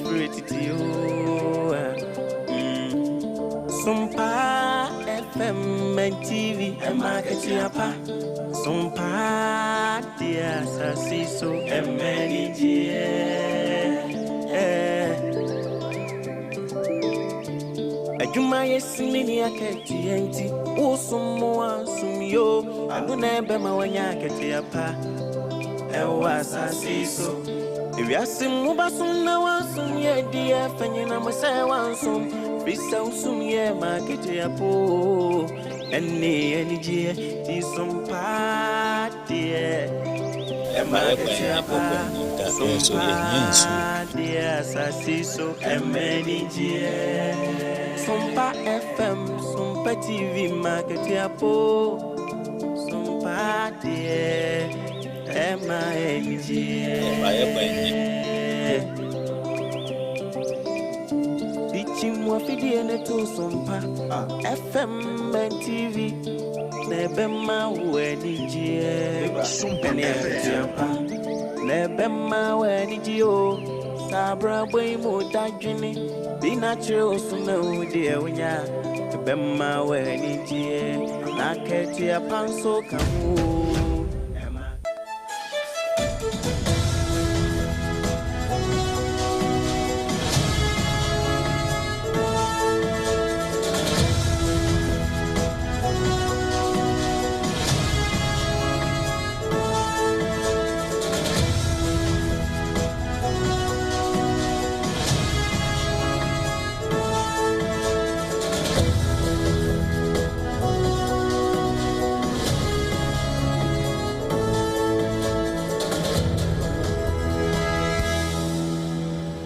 firi titi o. Sompa FM and TV ɛma akatua pa. Sompa deɛ asase so ɛma anigyeɛ. Adwuma yɛ sini ne akatua nti wosom mo ansom yo ɛno na ɛbɛma wanya akatua pa ɛwɔ asase so. Ewiase mu basom na wansom yɛ deɛ fɛ nyina mo sɛ wansom firi sɛ wosom yɛ ma akatua po ɛne anigyeɛ ti som paa deɛ ɛma Yɛ kwan akatua abɔ pa kwan mu da som nanso yɛhia nsuo. paa deɛ asase so ɛma anigyeɛ Sompa FM Sompa TV ma akatua po Sompa deɛ ɛma Yɛfa yɛ kwan nyɛ. anigyeɛ Dichim wafidie ne to Sompa FM and TV na ɛbɛma wo anigyeɛ ɛne akatua pa na ɛbɛma wo anigyeɛ o saa abrabɔ yi mu dadwene bi na kyerɛ wo so na wo deɛ wonya ɛbɛma wo anigyeɛ na akatua pa nso ka ho o. Ɛma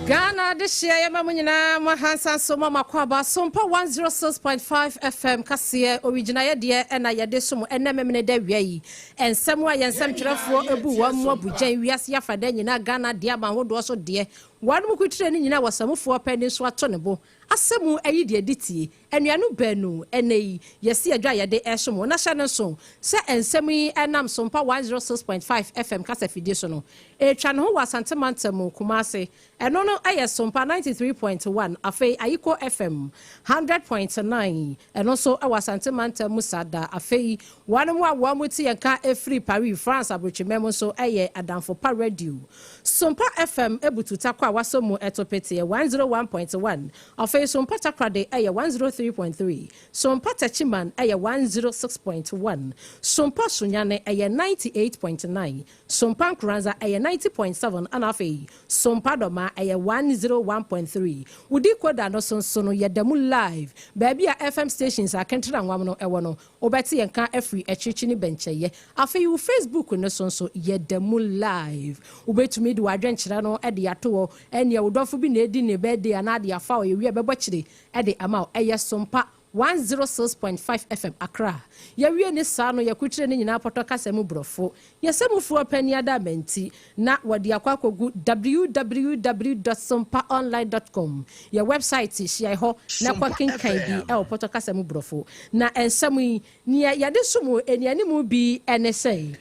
Ghana adehyeɛ yɛma mo nyinaa mo ahansa so ma makɔ aba Sompa 106.5 FM kaseɛ owigyinaeɛ deɛ ɛna yɛde som ɛnɛ memene da wia yi nsɛm a yɛn nsɛmtwerɛfoɔ abu wɔn mu abugyan wiase afa da nyinaa Ghana deɛ ama ahodoɔ so deɛ wɔn mu kutire no nyinaa wɔ samufoɔ pɛ ne nso ato ne bo asɛm ayi deɛ di tie anuanom baanu ɛnɛ yi yɛsi adwa a yɛde ɛsom wɔn ahyɛ no nso sɛ nsɛm yi ɛnam Sompa 106.5 FM kasa fidie so no ɛtwa ne ho wɔ Asante mantam Kumase ɛno no ɛyɛ Sompa 93.1 afei Ayiko FM 100.9 ɛno nso ɛwɔ Asante mantam mu saa da afei wɔn mu a wɔn mu ti yɛn ka efiri Paris France aburokyimɛ mu nso ɛyɛ Adamfo Pa Radio Sompa FM ebutu takɔ a wasɔ mu ɛto peteɛ 101.1 afei Sompa Takoradi ɛyɛ 103.3 Sompa Techiman ɛyɛ 106.1 Sompa Sunyane ɛyɛ 98.9 Sompa Nkoranza ɛyɛ 90.7 ɛna afei Sompa Dɔma ɛyɛ 101.3 wodi koda no so nso no yɛda mu live baabi a FM stations akentena nwam no ɛwɔ no wobɛte yɛn ka afiri akyirikyiri ne bɛnkyɛyɛ afei wo Facebook no so nso yɛda mu live wobɛtumi de w'adwenkyerɛ no de ato hɔ ɛnea wo dɔfo bi na edi ne birthday anaa de afa ɔyɛ wie bɛbɔ kyire de ama wo ɛyɛ Sompa 106.5 FM Accra yɛwie ne saa no yɛkukyerɛ ne nyinaa pɔtɔ kasa mu borɔfo yɛsɛ mufoɔ pani ada amanti na wɔde akɔ akɔgu www.sompaonline.com yɛ website hyia hɔ na kɔ kenkan bi ɛwɔ pɔtɔ kasa mu borɔfo na nsɛm yi nea yɛde som enianimu bi ɛne sɛ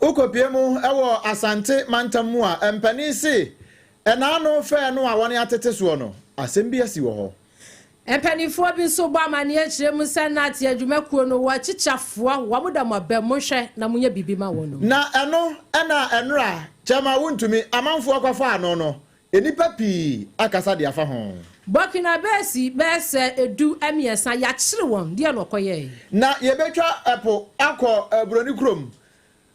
wokɔpie mu ɛwɔ Asante mantam mu a mpanin se ɛnaano fɛɛ no a wɔne atete soɔ no asɛm bi asi wɔ hɔ. Mpanimfoɔ bi nso bɔ amanneɛ kyerɛ mu sɛ nate adwumakuo no wɔakyikyafoɔ wɔn da mo abɛn mo hwɛ na monyɛ biribi ma wɔn no. Na ɛno ɛna ɛnora kyɛma wontumi amanfoɔ kɔfa ano no nnipa pii akasa de afa ho. Burkina bɛɛsi bɛɛsɛ 13 yɛakyere wɔn deɛ na ɔkɔyɛɛ. Na yɛbɛtwa ɛpo akɔ buroni kurom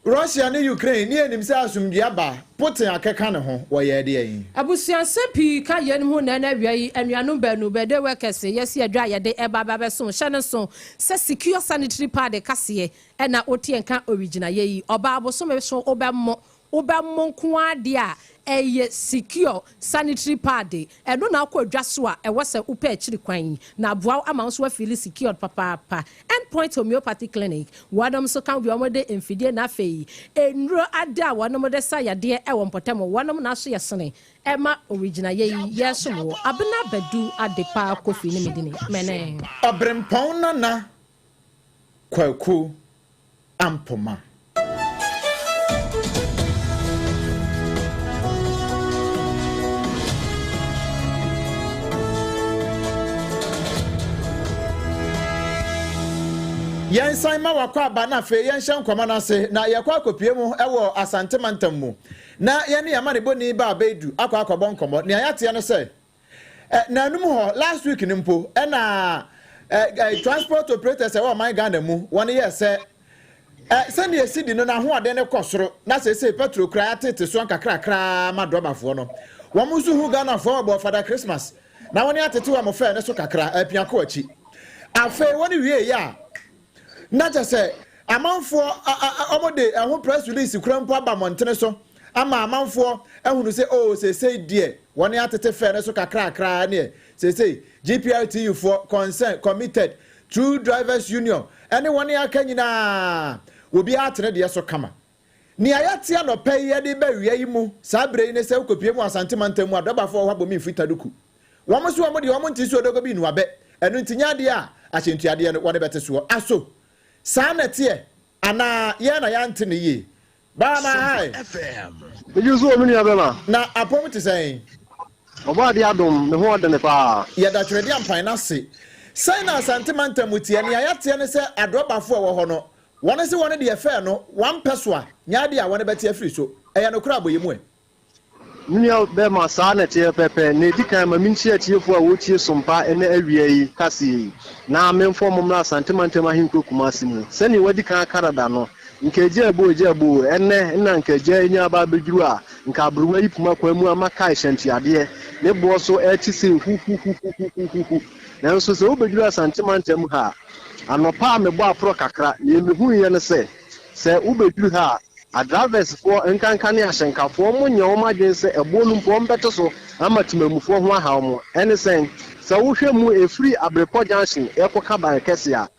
Russia ne Ukraine ne yɛnim sɛ asomdwe aba Putin akɛka ne ho wɔyɛ deɛ yi. Abusuasɛm pii ka yɛn ho na ɛna awia yi anuanom baanu bɛde wɔ kɛse yɛsi adwa a yɛde ɛba ba bɛso hyɛ ne so sɛ secure sanitary pad kaseɛ ɛna wotie nka origyinaeɛ yi ɔbaa bosome so wobɛmmɔ wobɛmmɔ nko adeɛ a ɛyɛ secure sanitary pad ɛno na akɔ adwa so a ɛwɔ sɛ wopɛ akyiri kwan na aboa wo ama wo nso afeel secured papaapa. Endpoint Homeopathy Clinic wɔnom nso ka bi wɔn de mfidie na afei nnuro ade a wɔnom de sa yadeɛ ɛwɔ mpɔtam wɔnom na aso yɛ sene ɛma origyinaeɛ yi yɛsom wɔ Abena Badu Adepa Kofi ne medini mɛnɛ. Ɔberempɔn Nana Kwaku Ampoma. Yɛnsan ma w'akwaaba na afei yɛnhyɛ nkɔmmɔ no ase na yɛkɔ akɔpue mu wɔ Asante mantam mu na yɛne yɛn amanebɔni Baa Beidu akɔ akɔbɔ nkɔmmɔ. Nea yɛateɛ ne sɛ, Naanum hɔ, last week no mpo, ɛna transport operators ɛwɔ ɔman Ghana mu, wɔn yɛɛ sɛ sɛnea esi di no n'ahoɔden no kɔ soro, na seesei petrol koraa yɛatete soɔ nkakrakra ma drɔbafoɔ no. Wɔn nso hu Ghanafoɔ wɔbɔ Father Christmas, na wɔn atete wɔn fɛɛ no so kakra, apia kɔ akyi. Afei wɔn wie yɛ a, na kyɛ sɛ amanfoɔ wɔn de ɛho press release kura mpo aba mmɔntene so ama amanfoɔ ahunu sɛ oo seesei deɛ wɔn atete fɛɛ no so kakrakra neɛ seesei GPRTU foɔ concern committed True Drivers Union ɛne wɔn aka nyinaa obiara atene deɛ so kama. Nea yɛate anɔpa yi de ba awia yi mu saa berɛ yi ne sɛ wokɔpue mu Asante mantam mu a dɔbafoɔ wɔ hɔ abɔ me mfiri Taduku. Wɔn nso wɔn deɛ wɔn nte sɛ odogo bi nnuabɛ, ɛno nti nyɛ adeɛ a ahyɛntuadeɛ no wɔde bɛte soɔ. Aso saa na ɛteɛ anaa yɛn na yɛante no yie? Baa ma hi. Megye so wɔ me nua bɛma. Na apɔm te sɛn? Ɔbɔadeɛ adom, me ho ɔdene paa. Yɛda Tweredeɛ Ampan no ase. Sɛn na Asante mantam mu teɛ? Nea yɛateɛ ne sɛ adrɔbafoɔ a ɛwɔ hɔ no, Wɔn se wɔn deɛ fɛɛ no wɔampɛ so a, nyɛ adeɛ a wɔn bɛte afiri so. Ɛyɛ nokorɛ abɔ yɛ mu ɛ. Me nua bɛɛma, saa na ɛteɛ pɛpɛ. Nea edi kan, ma minkyia atiefo a wɔretie Sompa ɛnnɛ awia yi kaseɛ yi, na memfa wɔn mmra Asante Mantam Ahenkuro Kumasi mu. Sɛnea wɔadi kan aka dada no, nka agya ɛbo agya ɛbo o, ɛnnɛ na nka agya anya aba abɛduru a, nka aberewa yi poma kwan mu ama kae hyɛntuadeɛ, ne boɔ so ɛrete sei huhuhuhuhuhuhu. Nanso sɛ wobɛduru Asante Mantam ha a, Anɔpa a mebɔɔ aporɔ kakra, nea mehuiɛ ne sɛ, sɛ wobɛduru ha a, adrivɛsfoɔ nkanka ne ahyɛnkafoɔ wɔnyɛ wɔn adwene sɛ ɛboɔ no mpo wɔbɛte so ama temanmufoɔ ho aha wɔn. Ɛne sɛn? Sɛ wohwɛ mu ɛfiri Abrepɔ junction rekɔka Ban Kɛse a,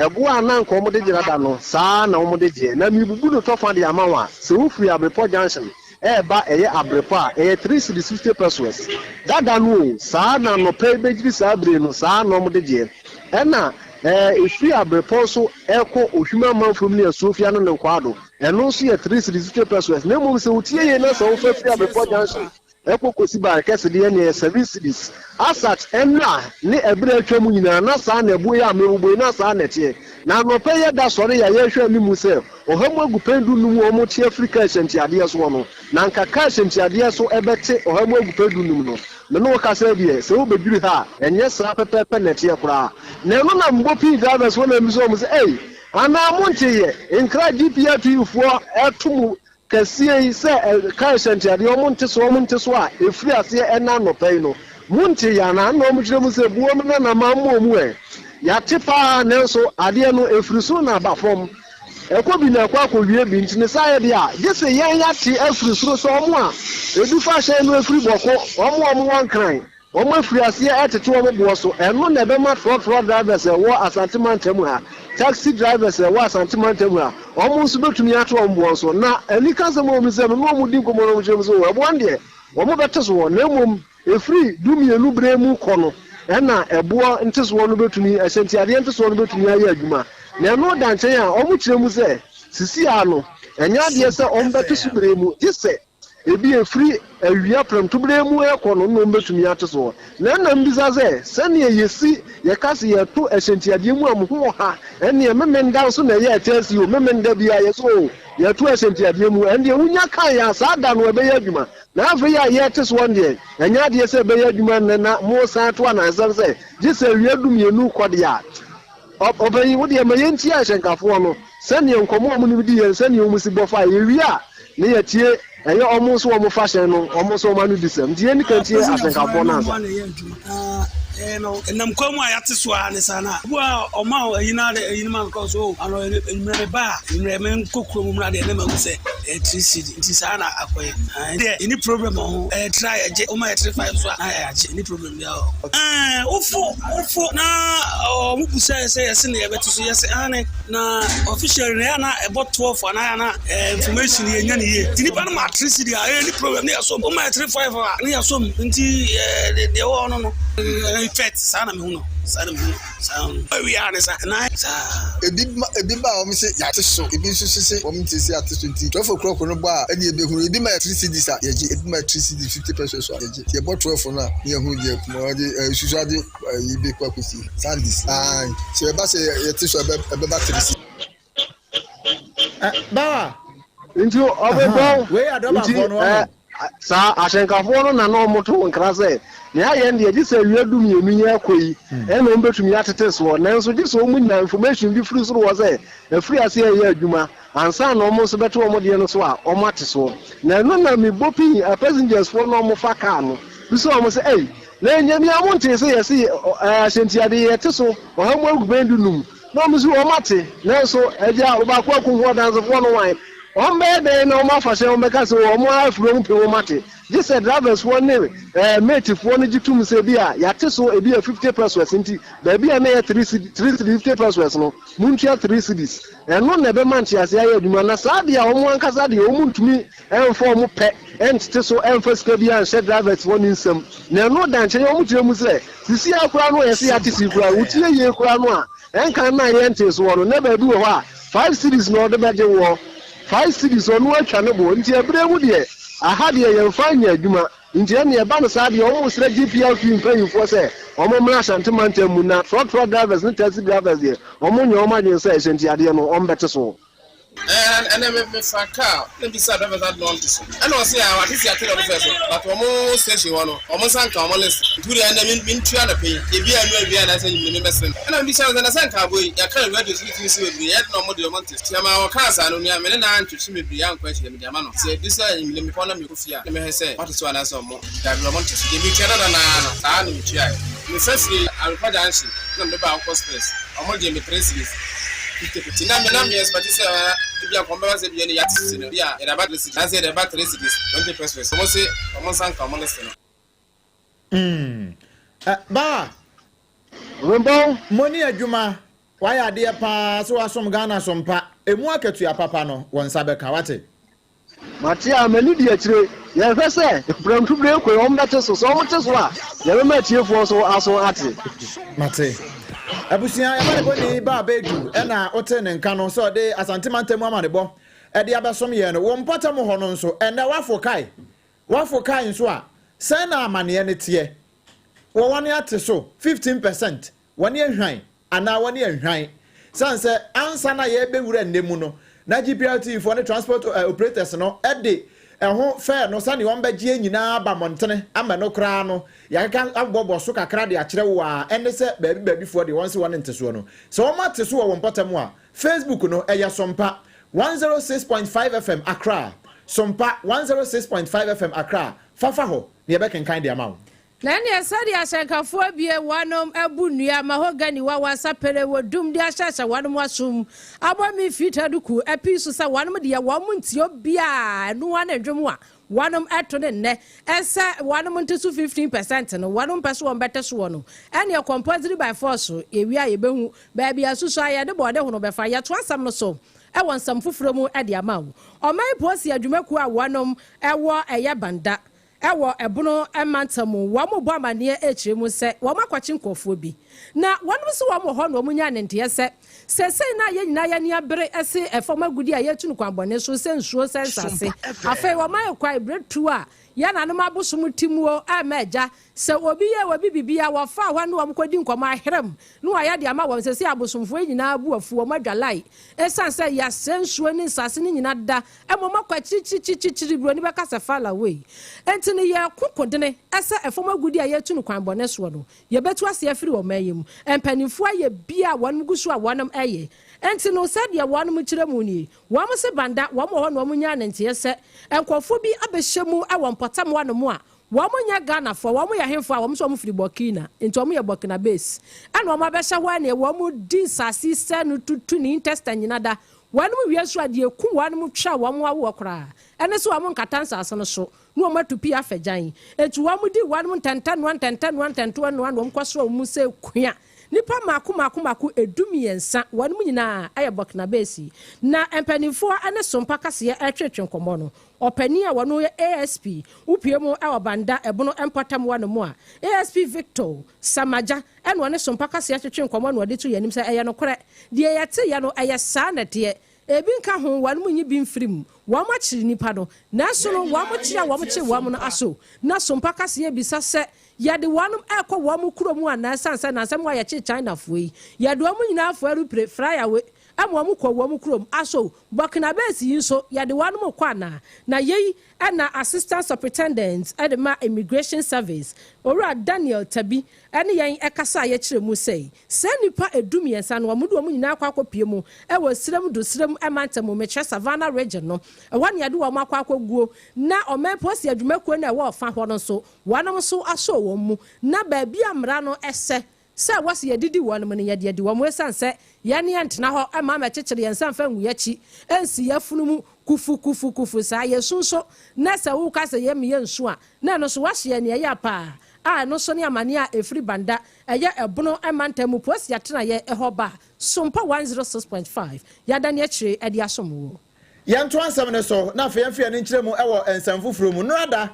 ɛboɔ a na anka wɔde gye dada no, saa ara na wɔde gyeɛ. Na merebubu no tɔfa de ama wo a, sɛ wofiri Abrepɔ junction reba ɛyɛ Abrepɔ a, ɛyɛ three cedis 50 pesewas. Dada no o, saa ara na anɔpa yi bɛgyiri saa bere yi no, saa ara na wɔde gyeɛ. Ɛna ɛfiri abrepɔn so rekɔ Ohwim amanfrom ne Asuofia no ne Nkwado, ɛno nso yɛ 363 pesewas. Na mmom sɛ wotie yei na sɛ wofa firi Abrepɔ junction kɔ kɔsi Barekɛse deɛ ɛneɛ ɛyɛ 7 cedis. Asat, ɛnna ne ɛberɛ a atwa mu nyinaa na saa na ɛboɔ yi a merebobɔ yi na saa na ɛteɛ. Na anɔpa yi ɛda sɔre a yɛrehwɛ anim sɛ ɔha mu agupɛn du num a wɔte afiri kaa hyɛntiadeɛ soɔ no, na anka kaa hyɛntiadeɛ so bɛte ɔha mu agupɛn du num no. Me ne wo kasa yi deɛ, sɛ wobɛduru ha a, ɛnyɛ saa pɛpɛɛpɛ na ɛteɛ koraa. Na ɛno na mebɔ pii drivers foɔ na mebisa wɔn sɛ, Ei, anaa monteeɛ? Nkra GPRTU foɔ ɛto mo kɛseɛ yi sɛ kaa hyɛntiadeɛ wɔn nte so, wɔn nte so a ɛfiri aseɛ ɛnnɛ anɔpa yi no, monteeɛ anaa? Ɛna wɔn kyerɛ mu sɛ, Buom na na mammɔ mu ɛ. Yɛate paa, nanso adeɛ no, ɛfiri soro na aba fam. Ɛkɔ bi na ɛkɔ akɔwie bi, nti ne saa yɛ deɛ a, gye se yɛn yɛate afiri soro sɛ wɔn a ɛdu fa hyɛn no afiri Bɔko, wɔn a wɔwɔ Nkran, wɔn afiri aseɛ ɛretete wɔn boɔ so. Ɛno na ɛbɛma trɔtrɔ drivers a ɛwɔ Asante mantam ha, taxi drivers a ɛwɔ Asante mantam ha, wɔn nso bɛtumi ate wɔn boɔ nso. Na anikasɛm a ɛwɔ mu ne sɛ, me ne wɔn di nkɔmmɔ na wɔkyerɛ mu sɛ, oh, ɛboɔ no deɛ, wɔbɛte soɔ, na mmom Ɛfiri dumienu berɛ mu kɔ no na ɛboɔ ntesoɔ no bɛtumi, ahyɛntiadeɛ ntesoɔ no bɛtumi ayɛ adwuma. Na ɛno da nkyɛn a, wɔkyerɛ mu sɛ, sisi ara no, ɛnyɛ adeɛ sɛ wɔbɛte so berɛ mu, gye sɛ ebia ɛfiri awia prɛmtoberɛ mu rekɔ no na wɔbɛtumi ate soɔ. Na ɛna mebisa sɛ, sɛdeɛ yɛsi yɛka sɛ yɛto ahyɛntiadeɛ mu a mo ho wɔ ha, ɛnneɛ Memenda nso na ɛyɛ ɛtɛɛsi o, Memenda biara yɛsɛ o, yɛto ahyɛntiadeɛ mu, ɛndeɛ wonya kaeɛ a, saa da no ɛbɛyɛ adwuma. Na afei a yɛte soɔ no deɛ, ɛnyɛ adeɛ sɛ ɛbɛyɛ adwuma nnɛ na moresan ato anansesɛm sɛ gye sɛ awia dumienu kɔ deɛ a. Ɔ, ɔpanyin, wo deɛ ma yɛntie ahyɛnkafoɔ no, sɛdeɛ nkɔmmɔ a wɔne me diiɛ no, sɛdeɛ wɔsi bɔ faeɛ. Yɛwie a, na yɛatie, ɛyɛ wɔn nso wɔn fa hyɛn no, wɔn nso wɔn ano di sɛm. Nti yɛnni kan ntie ahyɛnkafoɔ no ansa. Ɛnam kwan mu a yɛate so ara ne saa na obi a ɔma wo ayi no ara ayi no ma no kɔ so o ano enyimrɛ me ba a enyimrɛ me nkɔ kurom mmra deɛ ne ma hu sɛ ɛyɛ three cedi nti saa na akɔyɛ deɛ ɛni problem wɔ ho ɛyɛ three a yɛgye woma yɛ 3 5 so a na yɛagye ɛni problem biara wɔ ho wofo wofo na ɔmo bu sɛ sɛ yɛse ne yɛbɛte so yɛse ane na officially na yɛ na ɛbɔ 12 anaa yɛ na information yɛnya ne yie nti nipa no ma 3 cedi a ɛyɛ ni problem ne yɛsom woma yɛ 3 5 a ne yɛsom nti deɛ ɛwɔ hɔ no no effect saa na mehu no. Saa na mehu no saa no. Awie a ne sa na saa. Ebi ma ebi ba a wɔn se yɛate so, ebi nso so se wɔn nte se yɛate so nti 12 o'clock no bɔ a ɛne yɛbɛhunu. Ebi ma yɛ 3 cedis a yɛgye, ebi ma yɛ 3 cedis 50 pesewas a yɛgye. Nti yɛbɔ 12 no a ne yɛhunu deɛ kuma wɔde susu ade yi bɛkɔ akɔsi Sundays. Ae, sɛ ɛba sɛ yɛte so a ɛbɛba 3 cedis. Bawa. Nti ɔbɛbɔ Wei nti adɔbafoɔ no ɛ ɔho. Saa ahyɛnkafoɔ no na na ɔmo to nkra sɛ nea ayɛ no deɛ, gye sɛ awia 12 yɛ kɔ yi ɛna ɔmo bɛtumi atete soɔ, nanso gye sɛ ɔmo nya information bi firi soro wɔ sɛ afiri ase ɛyɛ adwuma ansa na ɔmo nso bɛto ɔmo deɛ no so a ɔmo ate soɔ. Na ɛno na mebɔ pii a passengers foɔ na ɔmo fa kaa no bi sɛ ɔmo sɛ ɛy na enyamia mo nte sɛ yɛsi ɛɛ ahyɛntiade yɛte so ɔha mu agubɛn 15 na ɔmo nso ɔmo ate, nanso agya ɔbaako akum ɔdansefoɔ no wan wɔn bɛyɛ dɛn na wɔn afa hyɛn wɔn bɛka sɛ wɔn afiri wɔn pɛ wɔn ate, gye sɛ drivers foɔ ne matefoɔ no gye tum sɛ bi a yɛate so ebi yɛ 50 pesewas, nti baabi a na yɛ 3 cedi 3 cedi 50 pesewas no, muntua 3 cedis. Ɛno na ɛbɛma ntease ayɛ adwuma. Na saa deɛ a wɔn ankasa deɛ, wɔn ntumi ɛnfa wɔn pɛ ɛntete so, ɛnfa sika bi anhyɛ drivers foɔ ne nsam. Na ɛno da nkyɛn, wɔn kyerɛ mu sɛ sisi akora no yɛsɛ yɛate si kora wotie yie kora no a ɛnkan na yɛnte soɔ no, na baabi wɔ hɔ a 5 cedis na ɔde bɛgye wɔ 5 cedis, ɔno atwa ne bo. Nti ebere mu deɛ, aha deɛ yɛmfa nyɛ adwuma. Nti ɛne ɛba no saa deɛ, ɔmo srɛ GPRT mpanyinfoɔ sɛ ɔmo mmra Ashanti mantam mu na trɔtrɔ drivers ne taxi drivers deɛ, ɔmo nyɛ ɔmo adwene sɛ ɛhyɛntiadeɛ no ɔmo bɛte so. Ɛnɛ mefa car na bisa drivers ade na ɔnte so, ɛna ɔse a wate si ate na ɔde fɛ so, but ɔmo station hɔ no, ɔmo nsa nka ɔmo list. Nti wode ɛnɛ mentua no pɛyi ebi a ɛnu awia anaasɛ nyimire mebɛsere no. Ɛna mebisa no sɛ na sɛ nka abo yi yɛka no radio so ne tv so bebree, yɛde na ɔmo deɛ ɔmo nte so. Nti ama wɔkaa saa no, nua mene naa ntwetwe bebree ankɔ akyirɛ, mede ama no sɛ ɛdu sɛ nyimire mepɔ na mekɔ fie a na mehwɛ sɛ wate so anaasɛ ɔmo dabi ɔmo nte so deɛ. Metua dada naa no saa na metuaeɛ. Mefa firi Arepa Junction na mede ba akɔ Space, ɔmo gye me 3 cedis 50 50. Na me expect sɛ ebi a kɔn bɛba sɛ bia ne yɛate sisi no bi a yɛde aba 3 cedis anaasɛ yɛde aba 3 cedis 20 pesewas. Ɔmo se ɔmo nsa nka ɔmo list no. Bawa. Rembɔn. Mo ne adwuma wayɛ adeɛ paa sɛ wasom Ghana so mpa emu akatua papa no wɔn nsa bɛka, wate. Mate a m'ani di akyire. Yɛhwɛ sɛ mprɛntubere kɔ wɔn bɛte so. Sɛ wɔn te so a, yɛbɛma atiefoɔ so aso ate. Mate. Abusua, yɛma ne bɔne ba abɛdu ɛna wote ne nka no sɛ ɔde Asante mantam amanebɔ ɛde abɛsom yɛn no. Wɔ mpɔtam hɔ no nso, ɛnɛ wafo kae wafo kae nso a, sɛn na amanneɛ no teɛ? Wɔ wɔne ate so 15%, wɔne ahwan anaa wɔne ahwan san sɛ ansa na yɛbɛwura nnɛ mu no na GPRT foɔ ne transport operators no ɛde ɛho fɛɛ no sani wɔn bɛgye nyinaa ba mmɔntene ama no koraa no, yɛakeka abobɔbɔ so kakra de akyerɛ wo a ɛne sɛ baabi baabi foɔ deɛ wɔn se wɔn nte soɔ no, sɛ wɔn ate so wɔ wɔn mpɔtam a, Facebook no ɛyɛ Sompa 106.5 FM Accra, Sompa 106.5 FM Accra, fafa hɔ na yɛbɛkenkan de ama wo. Na ɛneɛ sɛdeɛ ahyɛnkafoɔ abie wɔnom abu nnua mahogany wa wasapere wɔ dum de ahyɛhyɛ wɔnom asom abɔ mi fitaa duku api so sɛ wɔnom deɛ wɔn ntie biaa ɛnoa ne dwom a wɔnom ɛto ne nnɛ ɛsɛ wɔnom nte so 15% no, wɔnom mpɛ so wɔn bɛte soɔ no, ɛneɛ compulsory by force. Yɛwie a yɛbɛhu baabi asusu a yɛde bɔɔde hono bɛfa. Yɛto asɛm no so ɛwɔ nsɛm foforɔ mu ɛde ama wo. Ɔman polisi adwumakuo a wɔnom ɛwɔ ɛyɛ Banda ɛwɔ Ɛbono mantam mu, wɔn mo bɔ amanneɛ akyerɛ mu sɛ wɔn akɔkye nkurɔfoɔ bi na wɔn nso wɔn wɔ hɔ na wɔn nya ne nteɛ sɛ sɛsɛn na yɛn nyinaa yɛn ani abere ɛse ɛfam agudi a yɛtu no kwan bɔne so, sɛ nsuo, sɛ nsase. Afei wɔn ayɛ kwan ebere a yɛn nanom abosom ti muo ɛmɛ agya sɛ obi yɛ obi bibi a wɔfa hɔ ne wɔn kɔdi nkɔmɔ aherɛm na wɔayɛ de ama wɔn sɛ abosomfoɔ yi nyinaa bu afu wɔn adwalae ɛsiane sɛ yɛasɛ nsuo ne nsase no nyinaa da ɛmɔ makɔ akyirikyirikyirikyiri. Buroni bɛka sɛ far away. Enti no yɛko kodene ɛsɛ ɛfam agudi a yɛtu no kwan bɔne soɔ no, yɛbɛtu ase afiri ɔman yi mu. Mpanimfoɔ ayɛ bia a wɔn gu so a wɔn ɛyɛ. Enti no sɛdeɛ wɔn kyerɛ mu nie, wɔn se Banda wɔn wɔ hɔ na wɔn nya ne nteɛ sɛ nkurɔfoɔ bi abɛhyɛ mu ɛwɔ mpɔtam hɔnom a wɔn nyɛ Ghanafoɔ. Wɔn yɛ ahemfo a wɔn nso wɔn firi Burkina, nti wɔn yɛ Burkina base ɛna wɔn abɛhyɛ hɔ. Ɛna wɔn di nsase sɛ no tutu ne intestine nyina da. Wɔn wie nso a deɛ eku wɔn twa wɔn awoɔ koraa ɛne sɛ wɔn nkata nsase no so na wɔn atu pii afɛ gyan. Etu wɔn di wɔn ntɛntɛnoa ntɛntɛnoa ntɛntoa noa na wɔn kɔ so wɔn mu sɛ kua. Nnipa mmaako mmaako mmaako 13, wɔnom nyinaa yɛ Burkinabesi. Na mpanimfoɔ ne Sompa kaseɛ retwetwe nkɔmmɔ no, ɔpanin a wɔno yɛ ASP wopue mu wɔ Banda Ɛbono mpɔtam hɔ nom a, ASP Victor Samagya na ɔne Sompa kaseɛ twetwe nkɔmmɔ na ɔde to yɛn anim sɛ ɛyɛ nokorɛ, deɛ yɛteeɛ no ɛyɛ saa na ɛteɛ, ebi nka ho, wɔnom nyi bi mfiri mu, wɔn akyere nnipa no, nanso no wɔn kyere a wɔn kye wɔn no aso. Na Sompa kaseɛ bisa sɛ Yɛde wɔnom ɛkɔ wɔn kuro mu anaa ɛsiane sɛ nansɛ mo a yɛkyee China foɔ yi yɛde wɔn nyinaa fo aeroplane fly away ɛma wɔn kɔ wɔn kurom aso Burkinabes yi nso yɛde wɔnom kɔ anaa na yei ɛna Assistant Superintendent ɛde ma Immigration Service Owura Daniel Tabi ɛne yɛn ɛkasa a yɛkyerɛ mu sɛi saa nnipa 13 no wɔn de wɔn nyinaa akɔ akɔ pie mu ɛwɔ Sirem do Sirem ɛmantam mu mekyerɛ Savannah Region no ɛhɔ na yɛde wɔn akɔ akɔ guo na ɔman polisi adwumakuo no a ɛwɔ ɔfa hɔ no nso Wɔnom nso asɔ wɔn mu, na baabi a mmara no sɛ sɛ wɔse yɛdidi wɔnom no, yɛde adi wɔn, esiane sɛ yɛne yɛntena hɔ mma mmɛkyekyere yɛn nsa mfa ngu yɛakyi nsi yafunu mu kufu kufu kufu saa. Yɛsu nso, na sɛ woka sɛ yɛm yɛnsu a, na ɛno nso woahye yɛn nea ɛyɛ paa, a ɛno nso ne amaneɛ a ɛfiri Banda, ɛyɛ Ɛbono mantam mu Posi atenaeɛ hɔ ba a, Sompa 106.5, yɛadane akyire de asom woɔ. Yɛntoa nsɛm no so na afei yɛmfa yɛn ani nkyerɛ mu wɔ nsɛm foforɔ mu. Nnora da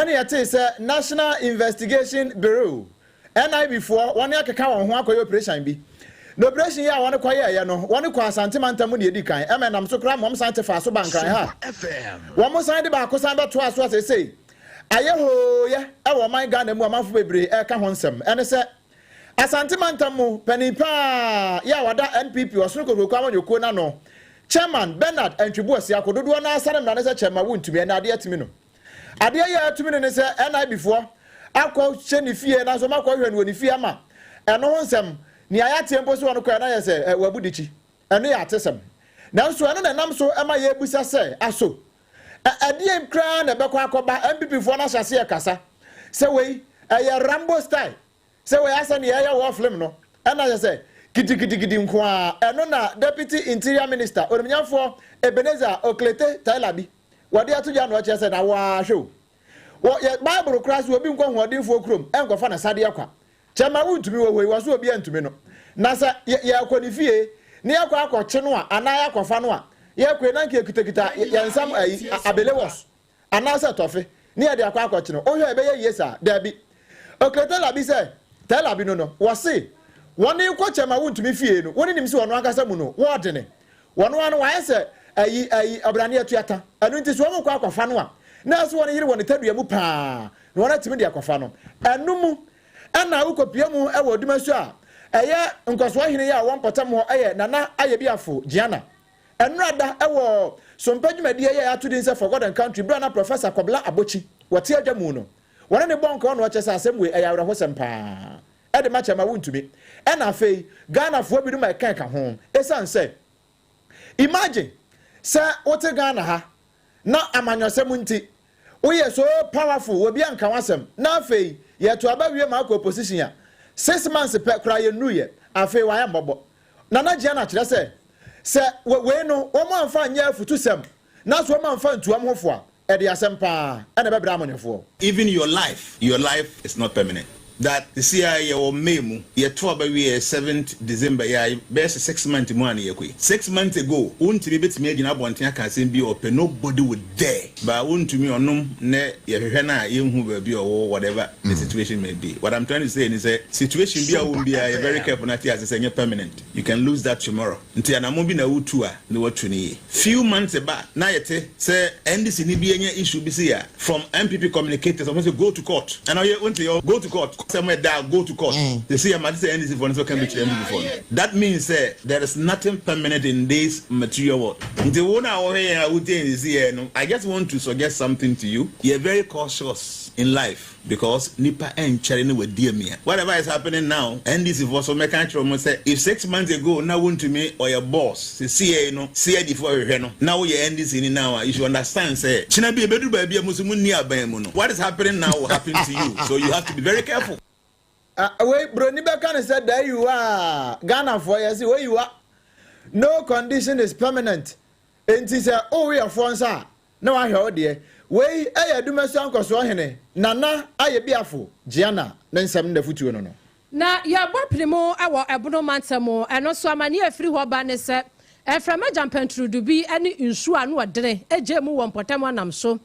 ne yɛtee sɛ National Investigation Bureau, NIB, foɔ wɔne akeka wɔn ho akɔyɛ operation bi. Na operation yi a wɔne kɔyɛɛyɛ no, wɔne kɔɔ Asante mantam mu na ɛdi kan, ɛma ɛnam so koraa ma wɔn san te faa so baa Nkran ha. Wɔn san de baako san bɛtoaa so a seesei ayɛ hooyɛ wɔ ɔman Ghana mu a amanfo bebree reka ho nsɛm. Ɛne sɛ. Asante mantam mu panin paa yɛ a wada NPP Ɔsono Kokuroko amanyɔkuo no ano, Chairman Bernard Antwi Boasiako, dodoɔ no ara sane mmara no sɛ Chairman wontumi, ɛnna adeɛ atumi no. Adeɛ yɛ a atumi no ne sɛ NIB foɔ akɔ hyɛ ne fie nanso wɔn akɔ hwɛ no wɔ ne fie ama ɛno ho nsɛm, nea yɛateɛ mpo sɛ ɔno kɔɛ na yɛ sɛ wabu dikyi. Ɛno yɛ atesɛm. Nanso ɛno na ɛnam so ma yɛrebisa sɛ, aso ɛdeɛn koraa na ɛbɛkɔ akɔba? NPP foɔ no ahyɛ aseɛ rekasa sɛ wei ɛyɛ Rambo style, sɛ wei asɛ nea ɛyɛ war film no, ɛna kyerɛ sɛ gidigidigidi nko ara. Ɛno na Deputy Interior Minister, Onimnyamfoɔ Ebenezer Oklete Terlabi, wɔde ato dwa na ɔkyerɛ sɛ na wo ara hwɛ o. Wɔ yɛ Bible koraa so obi nkɔ hoɔdenfoɔ kurom nkɔfa n'asadeɛ kwa. Kyɛ ma wontumi wɔ hɔ yi, wɔ so obiara ntumi no. Na sɛ yɛ, yɛrekɔ ne fie, na yɛkɔ akɔkye no a, anaa yɛakɔfa no a, yɛkɔ yi na anka yɛkitakita yɛn nsam ayi, abelewɔs, anaasɛ tɔfe, na yɛde akɔ akɔkye no. Wohwɛ a, ɛbɛyɛ yie saa? Dabi. Okle Telabi sɛ, Telabi no no, wɔse, wɔn rekɔ kyɛ ma wontumi fie no, wɔn nim sɛ wɔn ankasa mu no, wɔɔdene. Wɔn ara no, wɔayɛ sɛ ayi, ayi, ɔbrane atuata. Ɛno nti, sɛ wɔn rekɔ akɔfa no a, na ɛsɛ wɔn yere wɔ ne tadua mu paa, na wɔn atumi de akɔfa no. Ɛno mu, Ɛna wokɔpue mu wɔ Odumasu a ɛyɛ Nkɔsoɔ hene yi a ɔwɔ mpɔtam hɔ yɛ Nana Ayebiafo Giana. Ɛnora da wɔ Sompa dwumadie yi a yɛato din sɛ For God and Country berɛ a na Professor Kɔbla Abokyi wɔte adwa mu no, wɔne no bɔ nkɔɔ na ɔkyerɛ sɛ asɛm wei ɛyɛ awerɛhosɛm paa de ma kyɛma wontumi. Ɛna afei Ghanafoɔ binom a ɛka ɛka ho ɛsiane sɛ imagine sɛ wote Ghana ha na amanyɔsɛm nti Woyɛ so powerful obi anka w'asɛm na afei yɛto aba wie ma akɔ opposition a 6 months pɛ koraa yɛnnuruyɛ afei wayɛ mmɔbɔ. Nana Gianna kyerɛ sɛ sɛ wei no wɔn amfa anyɛ afutusɛm na so wɔn amfa ntu wɔn ho fo a ɛde asɛm paa ɛna ɛbɛbrɛ amanyɔfoɔ. Even your life, your life is not permanent. That sisi a yɛwɔ May mu, yɛto aba wie yɛ 7th December yi a bɛyɛ sɛ 6 months mu a na yɛkɔ yi. 6 months ago, wontumi bɛtumi agyina abɔnten aka asɛm bi a ɔpɛ, nobody would dare. But wontumi ɔnom nɛ yɛhwehwɛ no a yɛnhu baabi a ɔwɔ, whatever the situation may be. What I'm trying to say ni sɛ situation bi a wowɔ mu biara yɛ very careful na te ase sɛ ɛnyɛ permanent. You can lose that tomorrow. Nti anamon bi na wotu a na watu no yie. Few months ba na yɛte sɛ NDC ni bi anya issue bi sei a from NPP communicators ɔmo sɛ go to court ɛna ɔyɛ wonte yɛ go to court sɛ mo ɛda go to court sɛsei yɛ mate sɛ NDC foɔ no sɛ ɔka bi kyerɛ NPP foɔ no that means sɛ there is nothing permanent in this material world nti wo na wɔhwɛ yɛn a wotie yɛn sɛsei yɛ no I just want to suggest something to you yɛ very cautious in life. Because nipa ɛnkyɛre na wadi amia. Whatever is happening now, NDC foɔ so mɛka akyerɛ wɔn sɛ if 6 months ago na wontumi ɔyɛ boss, sesei no CID foɔ hwehwɛ no na woyɛ NDC ni now a, you should understand sɛ kyena bi ɛbɛduru baabi a mo nso monni aban mu no, what is happening now will happen to you, so you have to be very careful. Ah, wei broni bɛka no sɛ there you are. Ghanafoɔ yɛse wei you are. No condition is permanent. Enti sɛ wowe ɛfoɔ nsa a, na wahwɛ wo deɛ. Wei yɛ Adumasua Nkɔsoɔ Hene Nana Ayebiafo Gianna ne nsɛm ne n'afutuo no no. Na yɛbɔ pene mu wɔ Ɛbono mantam mu. Ɛno nso amaneɛ a ɛfiri hɔ ba ne sɛ, mframa gyampantrudu bi ne nsuo a ano ɔdene gyaa mu wɔ mpɔtam anam so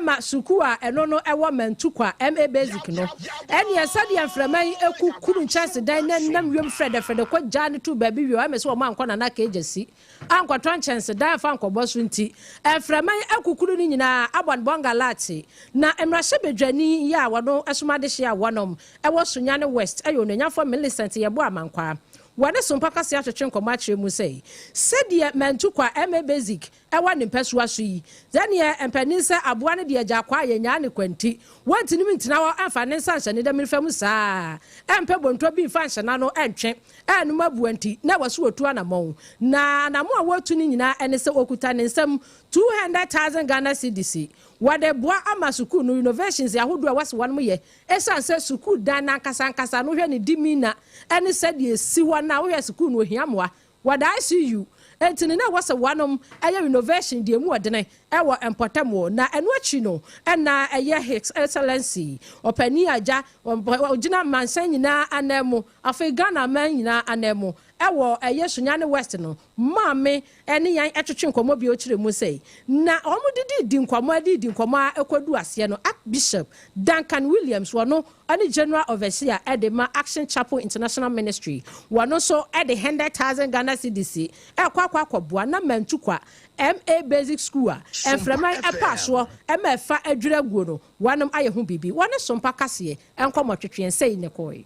ma sukuu a ɛno no wɔ Mantukwa MA Basic no. Ɛneɛ sɛdeɛ mframa yi kukuru nkyɛnsedan no nam wiem frɛdɛfrɛdɛ kɔ gyaa no too baabi wie ɔyɛ me sɛ wɔn ankɔ Nana Kegyasi ankɔtɔ nkyɛnsedan amfa ankɔbɔ so nti mframa yi akukuru no nyinaa abɔ no bɔngalate. Na mmarahyɛbadwani yi a wɔno som adehyeɛ a wɔnom Ɛwɔ Sunyani West yɛ Onuonyamfoɔ Millicent Yeboah Amankwaa. Wɔne Sompa Kwasi atwetwe nkɔmmɔ akyerɛ mu sɛ, sɛdeɛ Mantukwa, MA Basic, wɔ ne mpɛsoa so yi, sɛdeɛ mpanin sɛ aboa no deɛ agya akwaa yɛnyaa no kwa nti, wɔntinim ntena hɔ mfa ne nsa nhyɛ ne dɛmirifa mu saa ara, ɛmpɛ bontɔ bi mfa nhyɛ n'ano ntwe, ɛnnom aboa nti, na ɛwɔ sɛ wɔtu anammɔn. Na anammɔn a wɔretu no nyinaa ne sɛ ɔkuta ne nsam 200,000 Ghana cedis. Wɔde boa ama sukuu no renovations ahodoɔ a ɛwɔ sɛ wɔnom yɛ. Esiane sɛ sukuu dan no ankasa ankasa no wohwɛ ne demeanor ne sɛdeɛ ɛsi hɔ no a, wohwɛ sukuu no ohia mmoa. Wɔde ICU nti no na ɛwɔ sɛ wɔnom yɛ renovation deɛ ɛmu ɔdene wɔ mpɔtam hɔ. Na ɛno akyi no na ɛyɛ His Excellency Ɔpanin Agya ɔgyina amansan nyinaa ananmu, afei Ghana man nyinaa ananmu wɔ ɛyɛ Sunyani West no Maame ne yɛn twetwe nkɔmmɔ bio kyerɛ mu sɛ, na wɔde didi nkɔmmɔ de redi nkɔmmɔ ara kɔduu aseɛ no, Archbishop Duncan Williams, ɔno ne General Overseer de ma Action Chapel International Ministry, wɔno nso de 100,000 Ghana cedis rekɔ akɔ akɔboa na Mantukwa MA Basic School a mframa paa soɔ ma ɛfa dwiri aguo no, wɔanom ayɛ ho biribi. Wɔne Sompa kaseɛ nkɔmmɔ twetweɛ sei na ɛkɔɔe.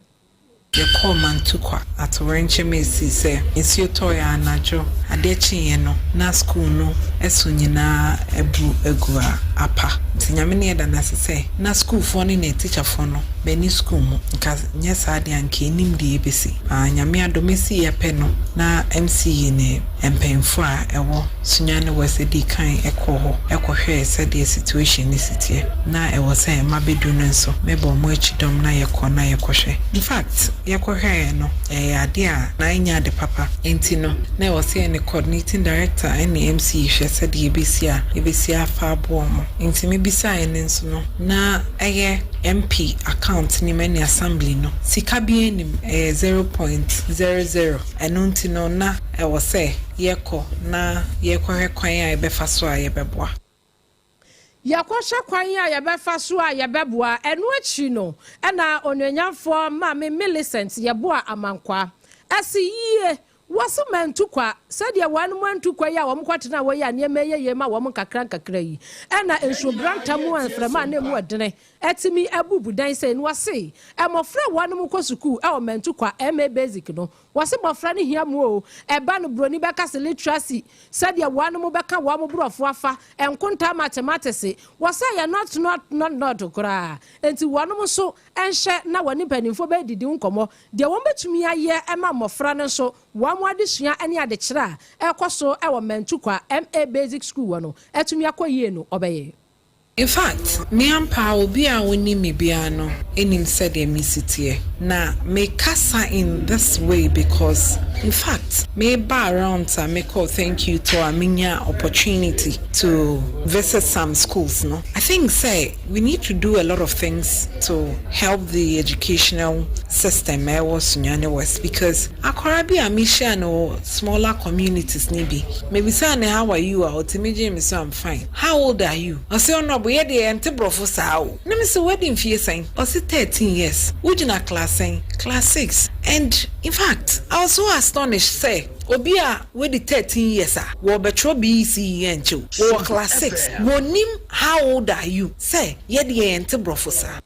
Yɛkɔɔ Mantukwa atowerɛnkyɛm a esii sɛ nsuo tɔeɛ anadwo adeɛ kyeeɛ no na sukuu no so nyinaa abu agu a apa. Nti Nyame ne yɛda no ase sɛ na sukuufoɔ no ne atikyafoɔ no bɛnni sukuu mu nka nyɛ saa deɛ a nka yɛnnim deɛ ɛbɛsi. Nyame adom ɛsiiɛ pɛ no na MC ne mpanyinfoɔ a ɛwɔ Sunyani West dii kan kɔɔ hɔ kɔhwɛɛ sɛdeɛ situation no si teɛ. Na ɛwɔ sɛ mma bɛduru no nso, mebɔ wɔn akyi dɔm na yɛkɔ na yɛkɔhwɛ. In fact, yɛkɔhwɛeɛ no, ɛyɛ adeɛ a na ɛnyɛ ade papa. Enti no, na ɛwɔ sɛ yɛne Coordinating Director ne MC hwɛ sɛdeɛ yɛbɛsi a yɛbɛsi afa aboa wɔn. Enti mebisaeɛ no nso no, na ɛyɛ MP account no mu ɛne Assembly no, sika biara nnim, ɛyɛ 0.00. Ɛno nti no, na ɛwɔ sɛ yɛkɔ na yɛkɔhwɛ kwan a yɛbɛfa so a yɛbɛboa. Yɛkɔhwɛ kwan a yɛbɛfa so a yɛbɛboa. Ɛno akyi no, ɛna Onuonyamfoɔ Maame Millicent Yeboah Amankwah se yie, Wɔse mantu kwa, sɛdeɛ wɔnom antu kwa yi a wɔn kɔtenaa hɔ yi a nneɛma yɛ yie ma wɔn nkakra nkakra yi, ɛna nsuobrantam a mframa a na ɛmu ɛdene atumi abubu dan sei no. Wɔse mmɔfra a wɔnom kɔ sukuu wɔ Mantu Kwa MA Basic no, Wɔse bɔfra no hia mmoa o, ɛba no broni bɛka se literacy, sɛdeɛ wɔnom bɛka wɔn brɔfo afa, nkontaa mathematese, wɔse ɛyɛ not not not not koraa, enti wɔnom nso nhyɛ na wɔne mpaninfoɔ bɛdidi ho nkɔmmɔ, deɛ wɔn bɛtumi ayɛ ma mmɔfra no nso wɔn adesua ne adekyerɛ a ɛrekɔ so wɔ Mantukwa MA Basic School hɔ no atumi akɔ yie no ɔbɛyɛ. In fact, me ampa ara obi a onim me biara no nim sɛdeɛ me si teɛ. Na me kasa in this way because in fact me ba around a me kɔ thank you tour a me nya opportunity to visit some schools no, I think sɛ we need to do a lot of things to help the educational system a ɛwɔ Sunyani West because akwadaa bi a me hyia no wɔ smaller communities no bi, me bisaa no how are you a ɔtumi gyee me so I'm fine. How old are you? Ɔse Honourable yɛ deɛ yɛnte brɔfo saa o. Na mese wadi mfie sɛn? Ɔse 13 years. Wogyina class sɛn? Class 6. And infact I was so astonished sɛ obi a wadi 13 years a wɔrebɛtwerɛ BECE ɛnkyɛ o, wɔwɔ class 6, wɔnnim how old are you sɛ yɛ deɛ yɛnte brɔfo saa.